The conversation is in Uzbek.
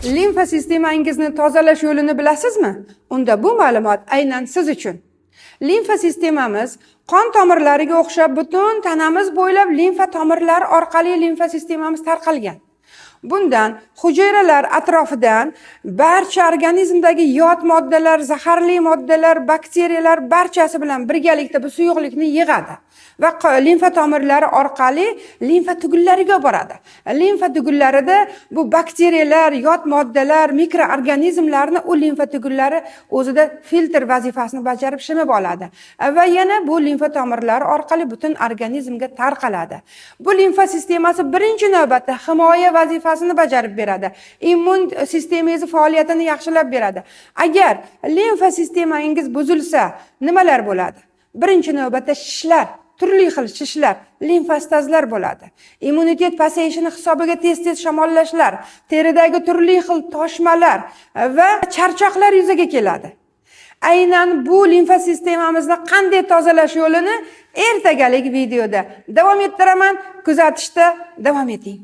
Limfa sistemangizni tozalash yo'lini bilasizmi? Unda bu ma'lumot aynan siz uchun. Limfa sistemamiz qon tomirlariga o'xshab butun tanamiz bo'ylab limfa tomirlari orqali limfa sistemamiz tarqalgan. Bundan hujayralar atrofidan barcha organizmdagi yot moddalar, zaharli moddalar, bakteriyalar barchasi bilan birgalikda bu suyuqlikni yig'adi va limfa tomirlari orqali limfa tugunlariga boradi. Limfa tugunlarida bu bakteriyalar, yot moddalar, mikroorganizmlarni u limfa tugunlari o'zida filtr vazifasini bajarib shimib oladi va yana bu limfa tomirlari orqali butun organizmga tarqaladi. Bu limfa sistemasi birinchi navbatda himoya vazifasini bajarib beradi. Immun sistemangiz faoliyatini yaxshilab beradi. Agar limfa sistemangiz buzilsa, nimalar bo'ladi? Birinchi navbatda shishlar, turli xil shishlar, limfostazlar bo'ladi. Immunitet pasayishini hisobiga tez-tez shamollashlar, teridagi turli xil toshmalar va charchoqlar yuzaga keladi. Aynan bu limfa sistemamizni qanday tozalash yo'lini ertagalik videoda davom ettiraman. Kuzatishda davom eting.